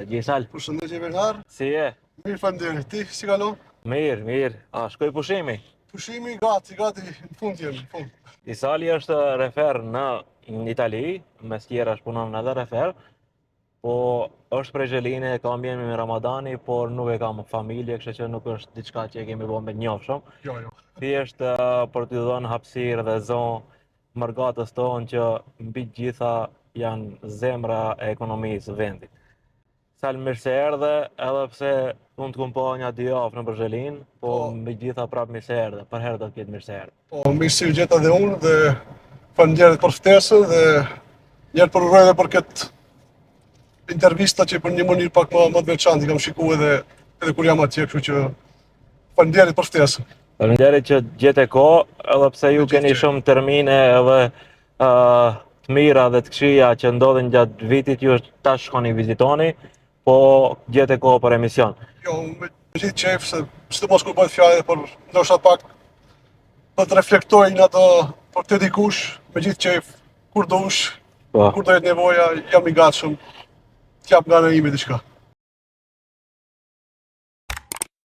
Përshëndetje Isal. Përshëndetje Bernard. Si je? Mirë, faleminderit. Ti si kalon? Mirë, mirë. A shkoi pushimi? Pushimi gati, gati, në fund jemi, në fund. Isali është refer në Itali, mes tjerash punon edhe refer, po është prej Zheline, e ka mbiemrin Ramadani, por nuk e ka më familje, kështu që nuk është diçka që e kemi bërë me të njofshëm. Jo, jo. Thjesht eh, për t'i dhënë hapësirë dhe zo mërgatës tonë që mbi të gjitha janë zemra e ekonomisë së vendit. Sal mirë se erdhe, edhe pse unë të kom pa nja dy javë nëpër Zhelinë, po, Po. mbi të gjitha prapë mirë se erdhe, përherë do të jetë mirë se erdhe. Po, mirë se ju gjeta dhe unë dhe faleminderit për ftesën dhe njëherë po uroj edhe për këtë intervista që për një mënyrë pak më, më të veçantë i kam shiku edhe edhe kur jam atje, kështu që faleminderit për ftesën. Faleminderit që gjete kohë, edhe pse ju Me gjithë keni qejf. shumë termine edhe uh, të mira dhe të këqija që ndodhin gjatë vitit, ju tash shkoni vizitoni, po gjete kohë për emision. Jo, me me gjithë qejf se sidomos kur bëhet fjalë edhe për ndoshta pak do të reflektoj në ato për të dikush, me gjithë qejf, kur dush, Po. kur do jetë nevoja, jam i gatshëm të jap nga ana ime diçka.